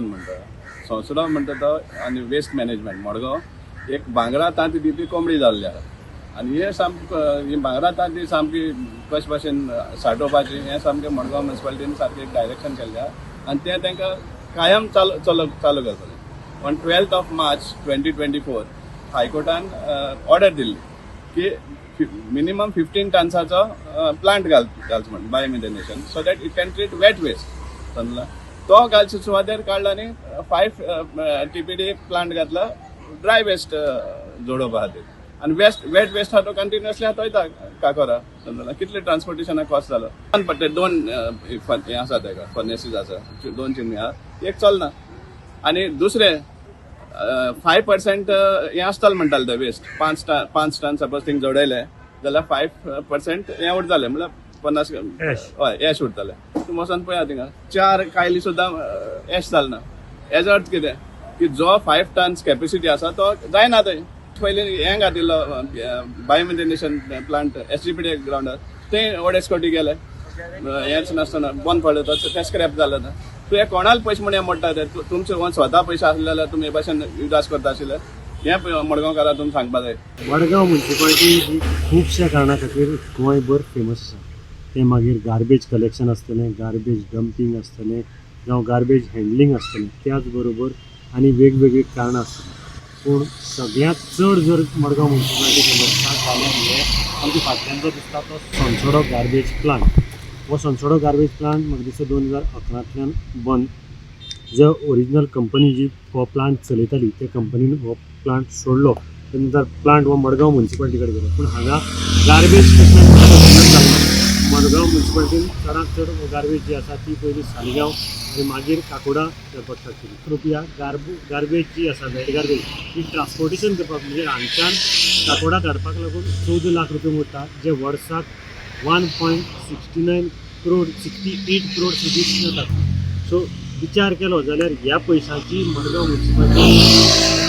म्हणटा संसडो म्हणटा तो आनी वेस्ट मॅनेजमेंट मडगांव एक भांगरा तांती दिवपी कोंबडी जाल्ली आहा. आनी हे सामकें ही भांगरा तांती सामकी कशे भाशेन साठोवपाची हें सामकें मडगांव म्युनिसिपालिटीन सारकें एक डायरेक्शन केल्लें आहा आनी तें तांकां कायम चालू चल चालू करतलें. On 12th of March 2024 हायकोर्टान order दिल्ली की मिनिमम 15 टन्साचो प्लांट घाल घालचो म्हण biomethanation, so that it can treat wet waste, समजला? तो घालचे सुवातेर काडला आनी 5 टीपीडी प्लांट घातला ड्राय वेस्ट जोडोवपा खातीर. आनी वेस्ट वेट वेस्ट आहा तो कंटिन्युअसली आतां वयता काकोरा, समजला? कितले ट्रान्सपोर्टेशना कॉस्ट जालो? दोन पडटे दोन हें आसा तेका, फर्नेसीस आसा, दोन चिमणी आहा, एक चलना. आनी दुसरें 5% हें आसतालें म्हणटाले ते waste, 5 ton, 5 ton suppose thing जोडयले जाल्यार 5% हें उरतालें, म्हणल्यार 50 एश. हय, एश उरतालें. तूं वचोन पळया, थिंगा चार कायली सुद्दां एश जालें ना. हेजो अर्थ कितें की जो 5 टन्स कॅपेसिटी आसा तो जायना थंय. पयलीं हें घातिल्लो बायोमिथेनेशन प्लांट एसजीपीडी ग्रावंडार, थंय अडेच कोटी गेले. हेंच नासतना बंद पडलो तो, तें स्क्रॅप जालें. आतां तूं हे कोणाले पयशे म्हण हें मोडटा ते? तुमचे कोण स्वता पयशे आसले जाल्यार तुमी हे भाशेन उदास करता आशिल्ले? हें मडगांवकारां तुमी सांगपा जाय. मडगांव म्युनिसिपालिटी ही खुबश्या कारणां खातीर गोंयभर फेमस आसा. तें मागीर गार्बेज कलेक्शन आसतलें, गार्बेज डंपींग आसतलें जावं गार्बेज हँडलिंग आसतलें, त्याच बरोबर आनी वेगवेगळीं कारणां आसतलीं. पूण सगळ्यांत चड जर मडगांव म्युनिसिपालिटी फेमस आसा जाल्यार हे आमच्या फाटल्यान जो दिसता तो सोनसडो गार्बेज प्लांट. हो सोनसडो गार्बेज प्लांट म्हाका दिसता 2011तल्यान बंद. जे ओरिजिनल कंपनी जी हो प्लांट चलयताली ते कंपनीन हो प्लांट सोडलो. ते नंतर प्लांट हो मडगांव म्युनिसिपालिटी कडेन गेलो, पूण हांगा गार्बेज ट्रिटमेंट जालें ना. मडगांव म्युनिसिपालिटीन चडांत चड गार्बेज जी आसा ती पयलीं सालिगांव आनी मागीर काकोडा व्हरपाक स्टार्ट केली. रुपया गार्बेज जी आसा, वेट गार्बेज, ही ट्रान्सपोर्टेशन करपाक, म्हणजे हांगच्यान काकोडा धाडपाक लागून 14 लाख रुपया मोडटा, जे वर्साक 1.69 crore, 68 crore rupees जातात. सो विचार केलो जाल्यार ह्या पयशांची मडगांव म्युनिसिपालिटी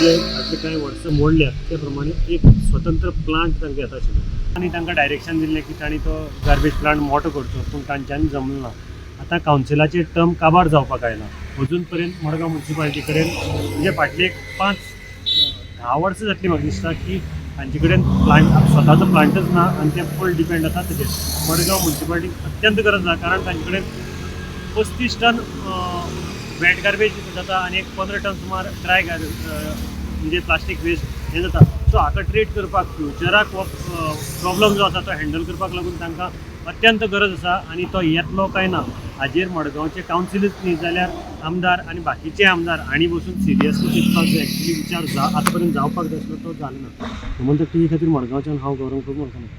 जे फाटले कांय वर्सां मोडल्यात ते प्रमाणे एक स्वतंत्र प्लांट तांकां येता आशिल्लो आनी तांकां डायरेक्शन दिल्लें की तांणी तो गार्बेज प्लांट मोठो करचो, पूण तांच्यांनी जमलो ना. आतां कावन्सिलाचे टर्म काबार जावपाक आयला. अजून पर्यंत मडगांव म्युनिसिपालिटी कडेन, म्हणजे फाटली एक 5-10 वर्सां जातली म्हाका दिसता की तांचे कडेन प्लांट, स्वताचो प्लांटच ना आनी ते फूल डिपेंड आसा तेजेर. मडगांव म्युनिसिपालिटीक अत्यंत गरज आसा, कारण तांचे कडेन 35 टन वेट गार्बेज जाता आनी एक 15 टन सुमार ड्राय गार्बेज, म्हणजे प्लास्टीक वेस्ट हें जाता. सो हाका ट्रीट करपाक फ्युचराक हो प्रॉब्लम जो आसा तो हँडल करपाक लागून तांकां अत्यंत गरज आसा. आनी तो येतलो काय ना हाजेर मडगांवचे कावन्सिलूच न्ही जाल्यार आमदार आनी बाकीचे आमदार हांणी बसून सिरियसली चिंतपाक जाय. एक्चुली विचार जा आतां पर्यंत जावपाक जाय आसलो तो जालो ना. गोमंतक टीव्ही खातीर मडगांवच्यान हांव गौरव प्रभू.